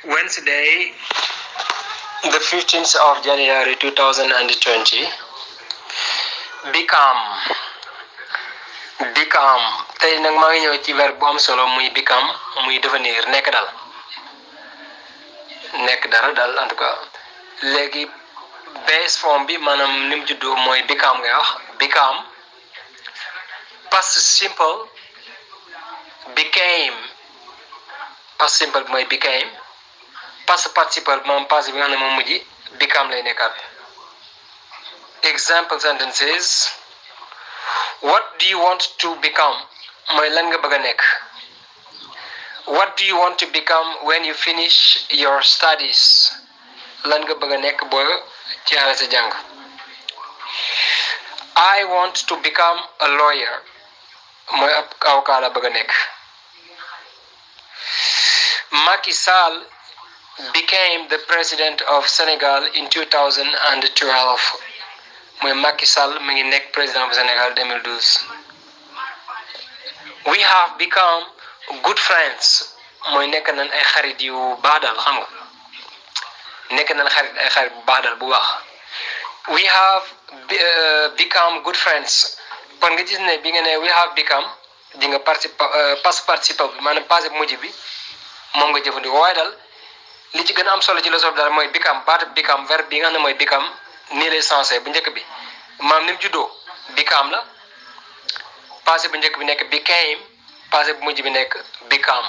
Wednesday, the 15th of January 2020. Become tey nag maa ngi ñëw ci verbe bu am solo muy become muy devenir nekk dara en tout cas léegi base form bi maanaam ni mu juddoo mooy become ngay wax become past simple became past simple bi mooy became past participle moom passé bi nga xam ne moom mujj become lay nekkaat. Example sentences. What do you want to become? mooy lan nga bëgg a nekk. What do you want to become when you finish your studies? lan nga bëgg a nekk boo jeexale sa jàng. I want to become a lawyer. mooy ab avocat la bëgg a nekk. Macky Sall became the president of Senegal in 2012. mooy Macky Sall mi ngi nekk président bu Sénégal 2012. We have become good friends. mooy nekk nañ ay xarit yu baax daal xam nga. nekk nañ ay xarit bu baax daal bu baax. We have become good friends. kon nga gis ne bi nga ne we have become di nga past participe bi maanaam passé bu mujj bi moom nga jëfandikoo waaye daal li ci gën a am solo ci leçon bi daal mooy become baat become verbe bi nga xam ne mooy become nii lay sensé bu njëkk bi maam ni mu juddoo become la passé bu njëkk bi nekk became passé bu mujj bi nekk become.